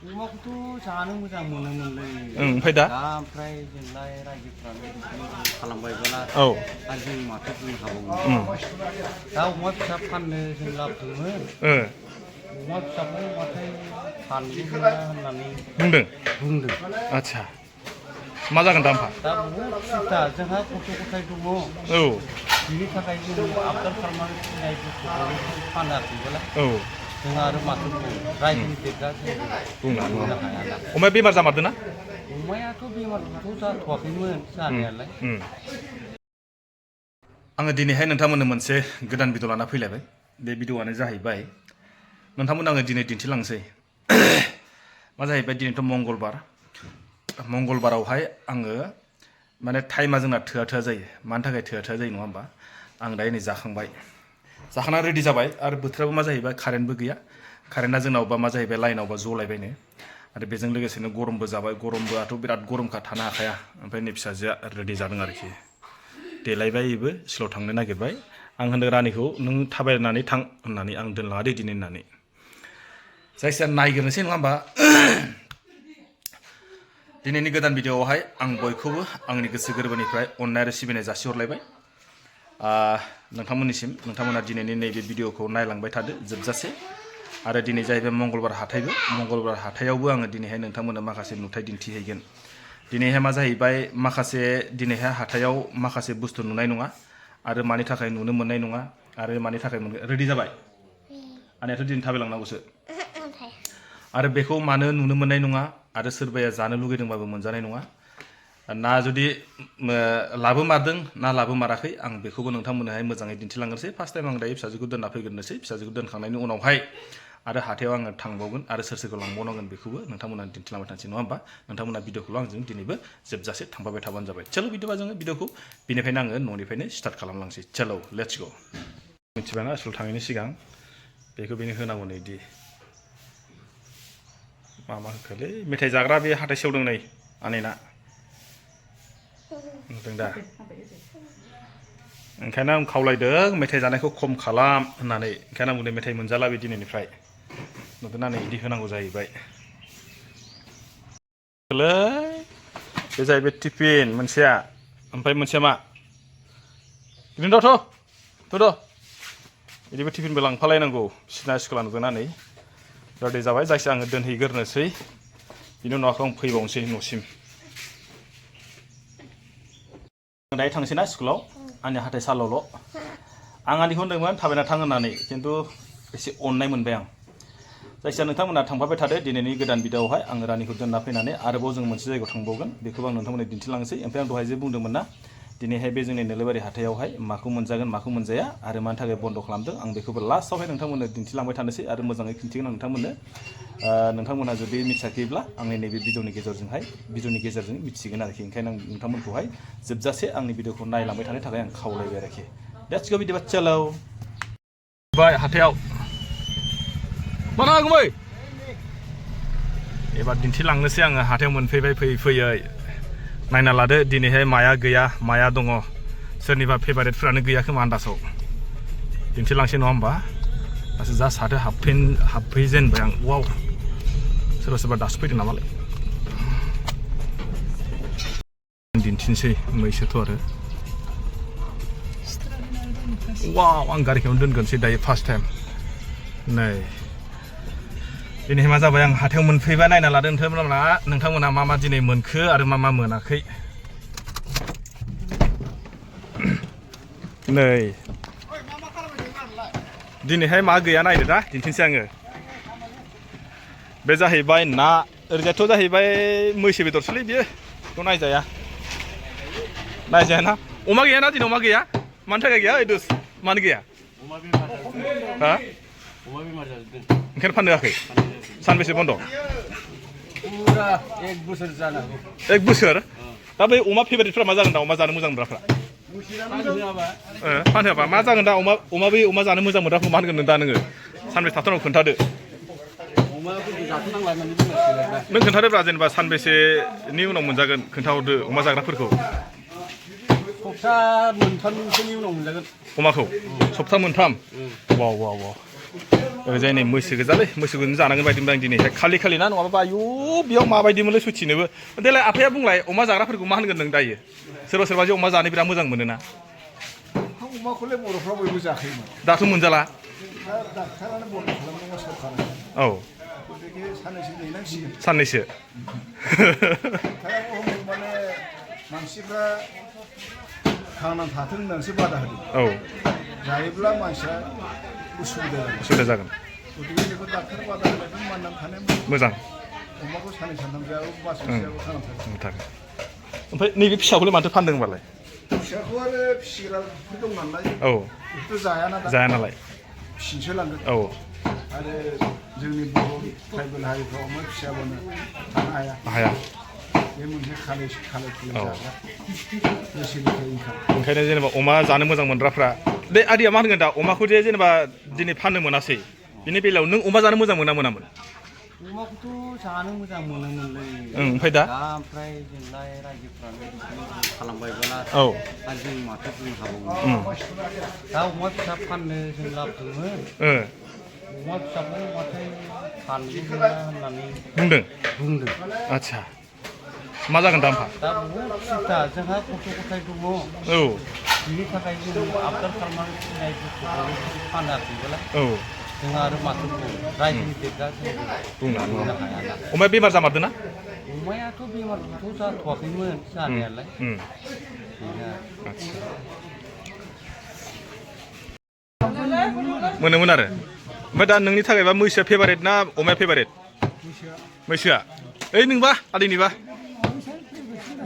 अमाखौथ' जानो मोजां मोनोमोनलै ओमफ्राय दा ओमफ्राय जोंलाय रायजोफ्रानो खालामबायबोला औ आरो जों माथो बुंनो हाबावो दा अमा फिसा फाननो जों लाबोदोंमोन अमा फिसाखौ माथो फानलु होननानै बुंदों आदसा मा जागोन दामफा दा बहुद सिन्था जोंहा गथ' गथाय दङ औ बिनि थाखाय जों आबदार खालामनानै फिनाय बुस्थुखौ फानाखैबोला औ जोंहा आरो माथो बुङो रायजोनि देरगा बुंनो हायाना अमाया बेमार जामारदों ना अमायाथ' बेमारथ' जाथ'वाखैमोन जानायालाय आङो दिनैहाय नोंथांमोननो मोनसे गोदान भिडिअ लाना फैलायबाय बे भिडिअआनो जाहैबाय नोंथांमोन आङो दिनै दिन्थिलांसै मा जाहैबाय दिनैथ' मंगलबारावहाय आङो माने टाइमा जोंना थोआ जायो मानि थाखाय थोआ जायो नङा होमबा आं दायो नै जाखांना रेडि जाबाय आरो बोथोराबो मा जाहैबाय कारेन्टबो गैया कारेन्टआ जोंनावबा मा जाहैबाय लाइनावबा जलायबायनो आरो बेजों लोगोसेनो गरमबो जाबाय गरमबोआथ' बिराद गरमखा थानो हाखाया ओमफ्राय नै फिसाजोआ रेडि जादों आरोखि देलायबाय बेबो स्कुलाव थांनो नागिरबाय आं होनदों रानिखौ नों थाबायनानै थां होननानै आं दोनलाङा दे दिनै होननानै जायखिजाया नायग्रोनोसै नङा होमबा दिनैनि गोदान भिडिअआवहाय आं बयखौबो आंनि गोसो गोरबोनिफ्राय अननाय आरो सिबिनाय जासिहरलायबाय नोंथांमोननिसिम नोंथांमोना दिनैनि नैबे भिडिअखौ नायलांबाय थादो जोबजासे आरो दिनै जाहैबाय मंगलबार हाथायावबो आङो दिनैहाय नोंथांमोननो माखासे नुथाय दिन्थिहैगोन दिनैहाय मा जाहैबाय माखासे दिनैहाय हाथायाव माखासे बुस्थु नुनाय नङा आरो मानि थाखाय नुनो मोननाय नङा आरो मानि थाखाय रेडि जाबाय आंनियाथ' दिनै थाबायलांनांगौसो आरो बेखौ मानो नुनो मोननाय नङा आरो सोरबाया जानो लुगैदोंबाबो मोनजानाय नङा ना जुदि लाबोमारदों ना लाबोमाराखै आं बेखौबो नोंथांमोननोहाय मोजाङै दिन्थिलांनोसै फार्स्ट टाइम आं दायो फिसाजोखौ दोनना फैग्रोनोसै फिसाजोखौ दोनखांनायनि उनावहाय आरो हाथायाव आङो थांबावगोन आरो सोरखौ लांबावनांगोन बेखौबो नोंथांमोना दिन्थिलांबाय थानोसै नङा होमबा नोंथांमोना भिडिअखौल' आंजों दिनैबो जोबजासे थांबाय थाबानो जाबाय चलो बिदिबा जोङो भिडिअखौ बेनिफ्रायनो आङो न'निफ्रायनो स्टार्ट खालामलांसै चलो लेट्स गो मिथिबायना स्कुल थाङैनि सिगां बेखौ बेनो होनांगौ नैदि मा होखोलै मेथाइ जाग्रा बे हाथाय सेवदों नै आनैना नुदों दा ओंखायनो आं खावलायदों मेथाइ जानायखौ खम खालाम होननानै ओंखायनो आं बुंदों मेथाइ मोनजाला बे दिनैनिफ्राय नुदोंना नै बिदि होनांगौ जाहैबाय बे जाहैबाय टिफिन मोनसेया ओमफ्राय मोनसेया मा बिदिनो थ' बिदिबो टिफिनबो लांफालायनांगौ बिसिना स्कुला नुदोंना नै रेडि जाबाय जायखिया आङो दोनहैग्रोनोसै बिनि उनाव आं फैबावनोसै न'सिम दायो थांसै ना स्कुलाव आंनि हाथाय सालावल' आं आंनिखौ होनदोंमोन थाबायना थां होननानै खिन्थु एसे अननाय मोनबाय आं जायखिया नोंथांमोना थांफाबाय थादो दिनैनि गोदान भिडिअआवहाय आङो रानिखौ दोनना फैनानै आरोबाव जों मोनसे जायगायाव थांबावगोन बेखौबो आं नोंथांमोननो दिन्थिलांसै ओमफ्राय आं दहाय जे बुंदोंमोन ना दिनैहाय बे जोंनि नोलोबारि हाथायावहाय माखौ मोनजागोन माखौ मोनजाया आरो मानि थाखाय बन्द' खालामदों आं बेखौबो लास्टआवहाय नोंथांमोननो दिन्थिलांबाय थानोसै आरो मोजाङै खिन्थिगोन आं नोंथांमोनहा जुदि मिथियाखैब्ला आंनि नैबे भिडिअनि गेजेरजों मिथिगोन आरोखि ओंखायनो आं नोंथांमोनखौहाय जोबजासे आंनि भिडिअखौ नायलांबाय थानो थाखाय आं खावलायबाय आरोखि लेट्स गो बिदिबा चलो बाय हाथायाव मा नांगौमै एबार दिन्थिलांनोसै आङो हाथायाव मोनफैबाय फैयै नायना लादो दिनैहाय माया गैया माया दङ सोरनिबा फेभारेटफ्रानो गैया खोमा आन्दासाव दिन्थिलांसै नङा होमबा दासो जास्ट हाथाय हाबफैजेनबाय आं वाव सोरबा दासो फैदों नामालाय दिन्थिनोसै मैसोथ' आरो वाव आं गारिखौनो दोनगोनसै दायो फार्स्ट टाइम नै दिनै मा जाबाय आं हाथायाव मोनफैबाय नायना लादो नोंथांमोना मा दिनै मोनखो आरो मा मोनाखै नै दिनैहाय मा गैया नायदो दा दिन्थिनोसै आङो बे जाहैबाय ना ओरैजायथ' जाहैबाय मैसो बेदरसोलै बियो बेखौ नायजाया ना अमा गैया ना दिनै अमा गैया मानि थाखाय गैया एदुस मानो गैया हा ओंखायनो फाननो होआखै सानबेसे बन्द' पुरा 1 बोसोर जानो हागौ 1 बोसोर दा बै अमा फेभारेटफ्रा मा जागोन दा अमा जानो मोजां मोनग्राफ्रा फानहोआबा मा जागोन दा अमा जानो मोजां मोनग्राखौ मा होनगोन दा नोङो सानबेसे थाथ'नांगौ खोन्थादो नों खोन्थादोब्रा जेनेबा सानबेसेनि उनाव मोनजागोन खोन्थाहरदो अमा जाग्राफोरखौ सप्ता मोनथामसोनि उनाव मोनजागोन अमाखौ सप्ता मोनथाम वाव ओरैजाय नै मैसो गोजालै मैसोखौनो जानांगोन बायदि मोनदों आं दिनैहाय खालि ना नङाबा आयु बेयाव माबायदिमोनलै सैथिनोबो देलाय आफाया बुंलाय अमा जाग्राफोरखौ मा होनगोन नों दायो सोरबा जे अमा जानो बिराद मोजां मोनोना अमाखौलाय बर'फ्रा बयबो जाखायोमोन दाथ' मोनजाला डाक्टारानो बन्द खालामदोंबा सरखारा औ गतिके साननैसो नेनांसिगोन साननैसो माने मानसिफ्रा थांनानै थाथों होननानैसो बादा होदों औ जायोब्ला मानसिया उसुबिदा जागोन गतिके बेखौ डाक्टार बादा होनायखौ मानिनानै थानाया मोजां अमाखौ साननै सानथाम जायाबो मास मोनसेयाबो थांनानै थागोन ओमफ्राय नैबे फिसाखौलाय माथो फानदों होनबालाय फिसाखौ आरो फिसिग्राफोर दं नालाय औ बेखौथ' जाया नालाय फिसिनोसो लांगोन औ आरो जोंनि बर' ट्राइबेल हारिफ्रा अमा फिसियाबानो थानो हाया बे मोनसे खालाय जाग्रा बेसेनिफ्राय इनकाम ओंखायनो जेनेबा अमा जानो मोजां मोनग्राफ्रा बे आदिया मा होनगोन दा अमाखौ जे जेनेबा दिनै फाननो मोनासै बिनि बेलायाव नों अमा जानो मोजां मोनामोन अमाखौथ' जानो मोजां मोनोमोनलै ओमफ्राय दा ओमफ्राय जोंलाय रायजोफ्रानो खालामबायबोला औ आरो जों माथो बुंनो हाबावो दा अमा फिसा फाननो जों लाबोदोंमोन अमा फिसाखौ माथो फाननो होननानै बुंदों आदसा मा जागोन दामफा दा बहुद सिन्था जोंहा गथ' गथाय दङ औ बिनि थाखाय जों आबदार खालामनानै फिसिनाय बुस्थुखौ फानाखैबोला औ जोंहा आरो माथो रायजोनि देरगा बुंनो हायाना अमाया बेमार जामारदों ना अमायाथ' बेमारथ' जाथ'वाखैमोन जानायालाय मोनोमोन आरो ओमफ्राय दा नोंनि थाखायबा मैसोआ फेभारेट ना अमाया फेभारेट मैसोआ ओइ नोंबा आदैनिबा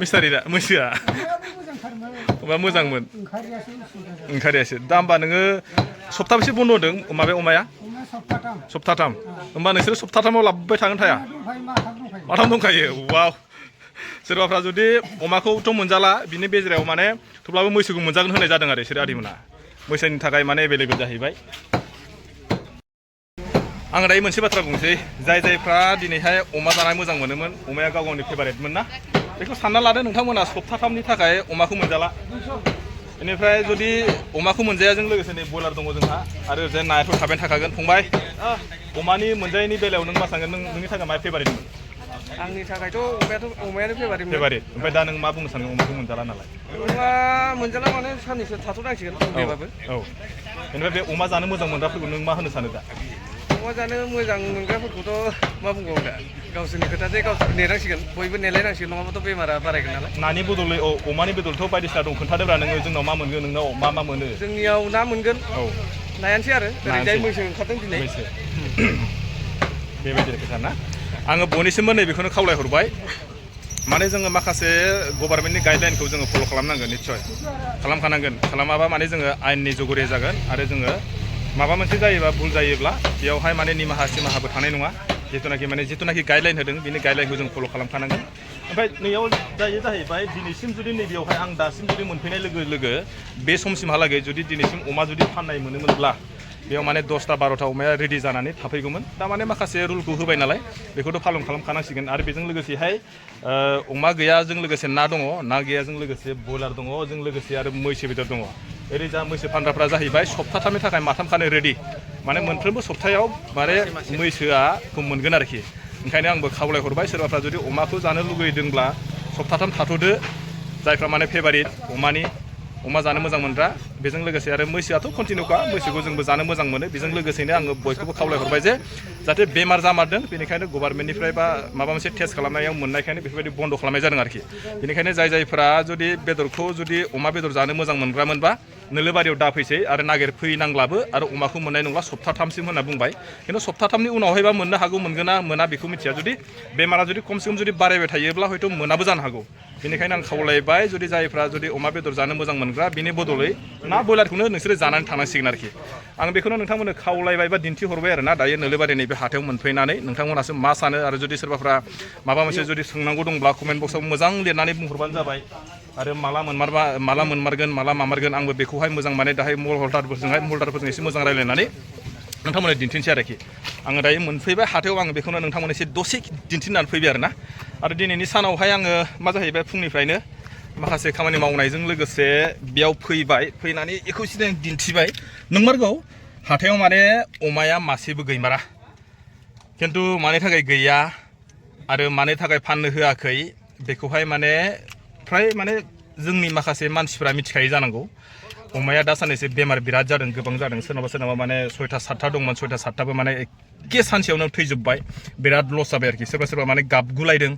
मिस्टारिदा मैसोआ अमा मोजांमोन ओंखारियासो दा होमबा नोङो सप्ताबेसे बन्द होदों माबाया अमाया सप्ताथाम होमबा नोंसोरो सप्ताथामाव लाबोबाय थागोन थाया माथाम दंखायो वाव सोरबाफ्रा जुदि अमाखौथ' मोनजाला बिनि गेजेराव माने थेवब्लाबो मैसोखौ मोनजागोन होनाय जादों आरो बिसोर आदैमोना मैसोनि थाखाय माने एभेलेबेल जाहैबाय आङो दायो मोनसे बाथ्रा बुंसै जायफ्रा दिनैहाय अमा जानाय मोजां मोनोमोन अमाया गावनि फेभारेटमोन ना बेखौ सानना लादो नोंथांमोना सप्ताथामनि थाखाय अमाखौ मोनजाला बेनिफ्राय जुदि अमाखौ मोनजायाजों लोगोसे नै बयलार दङ जोंहा आरो ओरैजाय नायाथ' थाबायनो थाखागोन फंबाय अमानि मोनजायैनि बेलायाव नों मा सानगोन नोंनि थाखाय मा फेभारेटमोन आंनि थाखायथ' अमायानो फेभारेट ओमफ्राय दा नों मा बुंनो सानगोन अमाखौ मोनजाला नालाय अमा मोनजाला माने साननैसो थाथ'नांसिगोन बेबाबो औ बेनिफ्राय बे अमा जानो मोजां मोनग्राफोरखौ नों मा होनो सानो दा अमा जानो मोजां मोनग्राफोरखौथ' मा बुंबावो दा गावसोरनि खोथासै गावसोर नेनांसिगोन बयबो नेलायनांसिगोन नङाबाथ' बेमारा बारायगोन नालाय नानि बदलै अमानि बेदरथ' बायदिसिना दं खोन्थादोब्रा नोङो जोंनाव मा मोनगोन नोंनाव मा मोनो जोंनियाव ना मोनगोन औ नायानोसै आरो ओरैजाय मैसो ओंखारदों दिनै बेबायदि खोथा ना आङो बयनिसिमबो नैबेखौनो खावलायहरबाय माने जोङो माखासे गभर्नमेन्टनि गाइडलाइनखौ जोङो फल' खालामनांगोन निस्सय खालामखानांगोन खालामाबा माने जोङो आयेननि जगरे जागोन आरो जोङो माबा मोनसे जायोबा भुल जायोब्ला बेयावहाय माने निमाहा सिमाहाबो थानाय नङा जिथुनाखि गाइडलाइन होदों बिनि गाइडलाइनखौ जों फल' खालामखानांगोन ओमफ्राय नैयाव जाहैबाय दिनैसिम जुदि नैबेयावहाय आं दासिम जुदि मोनफैनाय लोगो बे समसिमहालागै जुदि दिनैसिम अमा जुदि फाननाय मोनोमोनब्ला बेयाव माने 10टा 12टा अमाया रेडि जानानै थाफैगौमोन थारमाने माखासे रुलखौ होबाय नालाय बेखौथ' फालन खालामखानांसिगोन आरो बेजों लोगोसेहाय अमा गैयाजों लोगोसे ना दङ ना गैयाजों लोगोसे बयलार दङ जों लोगोसे आरो मैसो बेदर दङ ओरै जा मैसो फानग्राफ्रा जाहैबाय सप्ताथामनि थाखाय माथाम खानो रेडि माने मोनफ्रोमबो सप्तायाव माने मैसोखौ मोनगोन आरोखि ओंखायनो आंबो खावलायहरबाय सोरबाफ्रा जुदि अमाखौ जानो लुगैदोंब्ला सप्ताथाम थाथ'दो जायफ्रा माने फेभारेट अमा जानो मोजां मोनग्रा बेजों लोगोसे आरो मैसोआथ' कन्टिनिउखा मैसोखौ जोंबो जानो मोजां मोनो बेजों लोगोसेनो आङो बयखौबो खावलायहरबाय जे जाहाथे बेमार जामारदों बेनिखायनो गभर्नमेन्टनिफ्राय बा माबा मोनसे टेस्ट खालामनायाव मोननायखायनो बेफोरबायदि बन्द खालामनाय जादों आरोखि बेनिखायनो जायफ्रा जुदि बेदरखौ जुदि अमा बेदर जानो मोजां मोनग्रामोनबा नोलोबारियाव दाफैसै आरो नागिरफैनांब्लाबो आरो अमाखौ मोननाय नंला सप्ताथामसिम होनना बुंबाय खिन्थु सप्ताथामनि उनावहायबा मोननो हागौ मोनगोन ना मोना बेखौ मिथिया जुदि बेमारा जुदि खमसे खम जुदि बारायबाय थायोब्ला हयथ' मोनाबो जानो हागौ बेनिखायनो आं खावलायबाय जुदि जायफ्रा जुदि अमा बेदर जानो मोजां मोनग्रा बिनि बदलै ना बयलारखौनो नोंसोरो जानानै थांनांसिगोन आरोखि आं बेखौनो नोंथांमोननो खावलायबाय बा दिन्थिहरबाय आरो ना दायो नोलोबारिनि बे हाथायाव मोनफैनानै नोंथांमोनासो मा सानो आरो जुदि सोरबाफ्रा माबा मोनसे जुदि सोंनांगौ दंब्ला कमेन्ट बक्सआव मोजां लिरनानै बुंहरबानो जाबाय आरो माला मोनमारगोन माला मामारगोन आंबो बेखौहाय मोजां माने दाहाय मल्डारफोरजों एसे मोजां रायलायनानै नोंथांमोननो दिन्थिनोसै आरोखि आङो दायो मोनफैबाय हाथायाव आङो बेखौनो नोंथांमोननो एसे दसे दिन्थिनानै फैबाय आरो ना आरो दिनैनि सानावहाय आङो मा जाहैबाय फुंनिफ्रायनो माखासे खामानि मावनायजों लोगोसे बेयाव फैनानै बेखौ सिगां दिन्थिबाय नंमारगौ हाथायाव माने अमाया मासेबो गैमारा खिन्थु मानि थाखाय गैया आरो मानि थाखाय फाननो होआखै बेखौहाय माने फ्राय माने जोंनि माखासे मानसिफोरा मिथिखायो जानांगौ अमाया दा साननैसो बेमार बिराद जादों गोबां जादों सोरनाबा माने 6टा 7टा दंमोन 6टा 7टाबो माने एखे सानसेयावनो थैजोब्बाय बिराद लस जाबाय आरोखि सोरबा माने गाबगुलायदों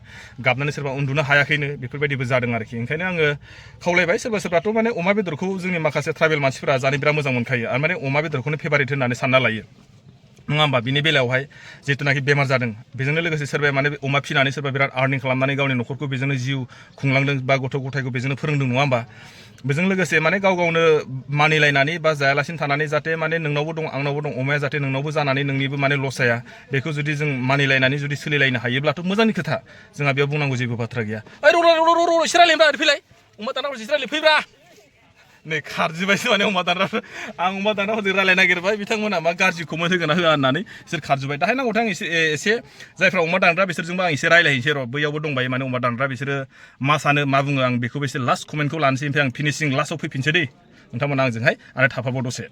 गाबनानै सोरबा उन्दुनो हायाखैनो बेफोरबायदिबो जादों आरोखि ओंखायनो आङो खावलायबाय सोरबाथ' माने अमा बेदरखौ जोंनि माखासे ट्राइबेल मानसिफोरा जानो बिराद मोजां मोनखायो आरो माने अमा बेदरखौनो फेभारेट होननानै सानना लायो नङा होमबा बिनि बेलायावहाय जितुनाखि बेमार जादों बेजोंनो लोगोसे सोरबाया माने अमा फिनानै सोरबा बिराद आर्निं खालामनानै गावनि न'खरखौ बेजोंनो जिउ खुंलांदों बा गथ' गथायखौ बेजोंनो फोरोंदों नङा होमबा बेजों लोगोसे माने गावनो मानिलायनानै बा जायालासिनो थानानै जाहाथे माने नोंनावबो दं आंनावबो दं अमाया जाहाथे नोंनावबो जानानै नोंनिबो माने लस जाया बेखौ जुदि जों मानिलायनानै जुदि सोलिलायनो हायोब्लाथ' मोजांनि खोथा जोंहा बेयाव बुंनांगौ जेबो बाथ्रा गैया ओइ र' एसे रायलायब्रा ओरै फैलाय अमा दानग्रा एसे रायलाय फैब्रा नै खारजोब्बायसो माने अमा दानग्रा आं अमा दानग्राफोरजों रायलायनो नागिरबाय बिथांमोना मा गाज्रि कमेन्ट होगोन ना होआ होननानै बिसोर खारजोब्बाय दाहाय नांगौथाय आं एसे जायफ्रा अमा दानग्रा बिसोरजोंबो आं एसे रायलायहैनोसै र' बैयावबो दंबायो माने अमा दानग्रा बिसोरो मा सानो मा बुङो आं बेखौबो एसे लास्ट कमेन्टखौ लानोसै ओमफ्राय आं फिनिशिं लास्टआव फैफिनसै दै नोंथांमोना आंजोंहाय आरो थाफाबाव दसे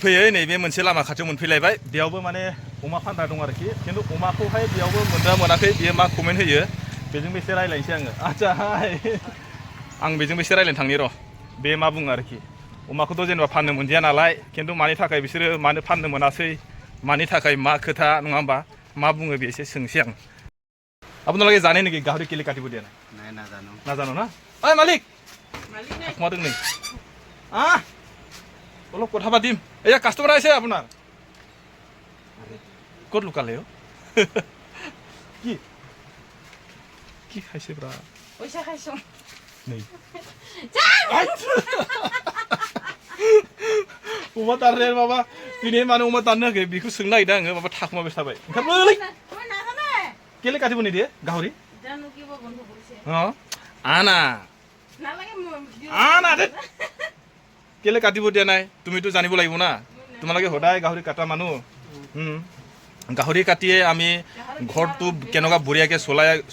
फैयै नैबे मोनसे लामा खाथियाव मोनफैलायबाय बेयावबो माने अमा फानग्रा दं आरोखि खिन्थु अमाखौहाय बेयावबो मोनदोंना मोनाखै बेयो मा कमेन्ट होयो बेजोंबो एसे रायलायनोसै आङो आच्छा आं बेजोंबो एसे रायलायनो थांनि र' बे मा बुङो आरोखि अमाखौथ' जेनेबा फाननो मोनदिया नालाय खिन्थु मानि थाखाय बिसोरो मानो फाननो मोनासै मानि थाखाय मा खोथा नङा होमबा मा बुङो बे एसे सोंसै आं আপোনালোকে জানে নেকি গাহৰি কেলে কাটিব দিয়া নাই নাজানো না ঐ মালিক তোমাদের নেই অলপ কথা পাতিম এয়া কাষ্টমাৰ আহিছে আপোনাৰ ক'ত লুকালে কি খাইছে ব্ৰা পইচা খাইছো नै अमा दाननाया माबा दिनै मानो अमा दाननो होयाखै बेखौ सोंनो नागिरदों आङो माबा थाखुमाबाय थाबाय ओंखारबोलै কেলে কাটিব নিদিয়ে গাহৰি আনা কেলে কাটিব দিয়া নাই তুমিতো জানিব লাগিব না তোমালোকে সদায় গাহৰি কাটা মানুহ গাহৰি কাটিয়ে আমি ঘৰটো কেনেকুৱা বঢ়িয়াকৈ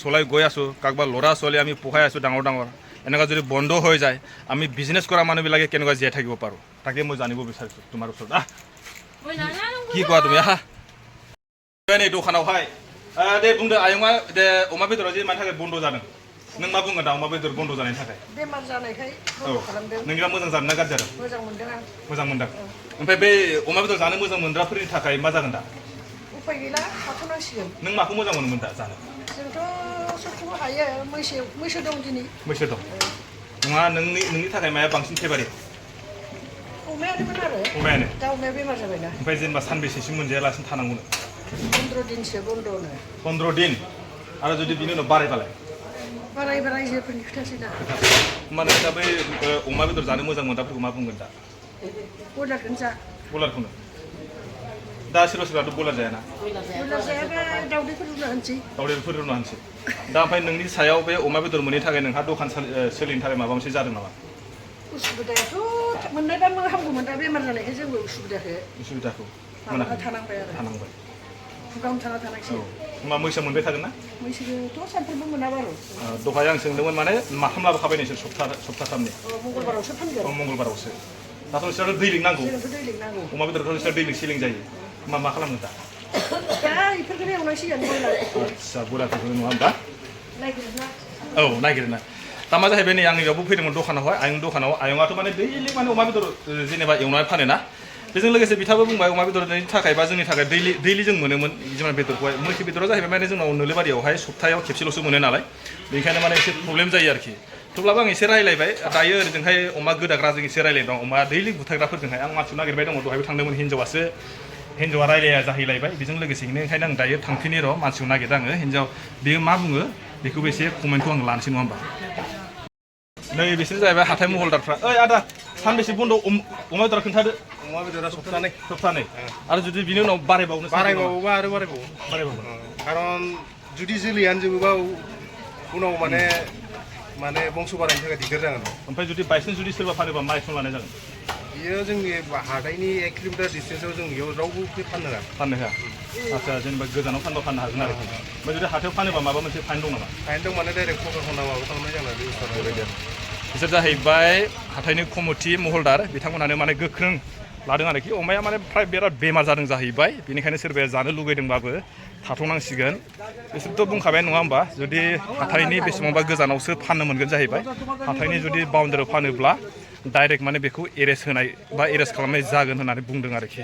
চলাই গৈ আছোঁ কাৰোবাৰ ল'ৰা ছোৱালী আমি পঢ়াই আছোঁ ডাঙৰ এনেকুৱা যদি বন্ধ হৈ যায় আমি বিজনেছ কৰা মানুহবিলাকে কেনেকুৱা জীয়াই থাকিব পাৰোঁ তাকে মই জানিব বিচাৰিছোঁ তোমাৰ ওচৰত কি কোৱা তুমি আহা नै दखानावहाय दे बुंदो आयंआ दे अमा बेदरा जे मानि थाखाय बन्द जादों नों मा बुङो दा अमा बेदर बन्द जानायनि थाखाय बेमार जानायखाय बन्द खालामदों नोंनिबा मोजां जादों ना गाज्रि जादों मोजां मोनदों आं मोजां मोनदों ओमफ्राय बे अमा बेदर जानो मोजां मोनग्राफोरनि थाखाय मा जागोन दा उपाय गैला खाथ'नांसिगोन नों माखौ मोजां मोनोमोन दा जानो जोंथ' सोबखौबो हायो मैसो दं दिनै मैसो दं नङा नोंनि थाखाय माया बांसिन फेभारेट अमायानोमोन आरो अमायानो दा अमाया बेमार जाबायना ओमफ्राय जेनेबा सानबेसेसिम मोनजायालासिनो थानांगौनो 15 दिनसो बन्द'नो 15 दिन आरो जुदि बिनि उनाव बारायबालाय बारायबा रायजोफोरनि खोथासै दा माने दा बै अमा बेदर जानो मोजां मोनग्राफोरखौ मा बुंगोन दा बयलारखौनो जा बयलारखौनो दा सोरबाथ' बयलार जायाना बयलार जायाबा दाउदैफोर रुना होनसै दाउदैफोर रुना होनसै दा ओमफ्राय नोंनि सायाव बे अमा बेदर मोनैनि थाखाय नोंहा दखान सोलिनो थाखाय माबा मोनसे जादों नामा उसुबिदायाथ' मोननायबा हामगौमोन दा बेमार जानायखाय जेबो उसुबिदाखौ थानांबाय खुगावनो थाना थानांसै होमबा मैसो मोनबाय थागोन ना मैसोखौथ' सानफ्रोमबो मोनाबा आरो दहाय आं सोंदोंमोन माने माथाम लाबोखाबाय नोंसोर सप्ताथामनि मंगलबारावसो फानगोन मंगलबारावसो दाथ' नोंसोर दै लिंनांगौ दै लिंनांगौ अमा बेदरखौ नोंसोर दै सिलिं जायो मा खालामनो दा बेफोरखौनो एवनांसिगोन आदसा बयलारफोरखौ नङा होमबा नायगिरना औ नायगिरना दा मा जाहैबाय नै आंनि बेयावबो फैदोंमोन दखानावहाय आयंआथ' माने दैलि माने अमा बेदर जेनेबा एवनानै फानोना बेजों लोगोसे बिथाङाबो बुंबाय अमा बेदरनि थाखाय बा जोंनि थाखाय दैलि जों मोनोमोन जेनेबा बेदरखौहाय मैसो बेदरा जाहैबाय माने जोंनाव नोलोबारियावहाय सप्तायाव खेबसेल'सो मोनो नालाय बेनिखायनो माने एसे प्रब्लेम जायो आरोखि थेवब्लाबो आं एसे रायलायबाय दायो ओरैजोंहाय अमा गोदाग्राजों एसे रायलायदों अमा दैलि बुथारग्राफोरजोंहाय आं मानसिखौ नागिरबाय दङ दहायबो थांदोंमोन हिन्जावा रायलाया जाहैलायबाय बेजों लोगोसेनो ओंखायनो आं दायो थांफिनि र' मानसिखौ नागिरदों आङो हिन्जाव बेयो मा बुङो बेखौबो एसे कमेन्टखौ आं लानोसै नङा होमबा नै बिसोर जाहैबाय हाथाइ महलदारफ्रा ओइ आदा सानबेसे बन्द अमा बेदरा खोन्थादो अमा बेदरा सप्तानै आरो जुदि बिनि उनाव बारायबावोबा आरो बारायबावो खारन जुदि जोलैयानो जोबोबा उनाव माने बंस बारायनो थाखाय दिगदार जागोन ओमफ्राय जुदि बायसान्स जुदि सोरबा फानोबा मा एक्सन लानाय जागोन बियो जोंनि हाथाइनि 1 किल'मिटार डिस्टेन्सआव जों बेयाव रावबो फाननो होआ आदसा जेनेबा गोजानाव फाननो हागोन आरोखि ओमफ्राय जुदि हाथायाव फानोबा माबा मोनसे फाइन दं नामा फाइन दं माने डाइरेक्ट प्रशासना माबा खालामनाय जाना बेबायदि बिसोर जाहैबाय हाथाइनि कमिटि महलदार बिथांमोनानो माने गोख्रों लादों आरोखि अमाया माने फ्राय बिराद बेमार जादों जाहैबाय बेनिखायनो सोरबाया जानो लुगैदोंबाबो थाथ'नांसिगोन बिसोरथ' बुंखाबाय नङा होमबा जुदि हाथाइनि बेसेबांबा गोजानावसो फाननो मोनगोन जाहैबाय हाथाइनि जुदि बाउन्डारियाव फानोब्ला डाइरेक्ट माने बेखौ एरेस्ट होनाय बा एरेस्ट खालामनाय जागोन होननानै बुंदों आरोखि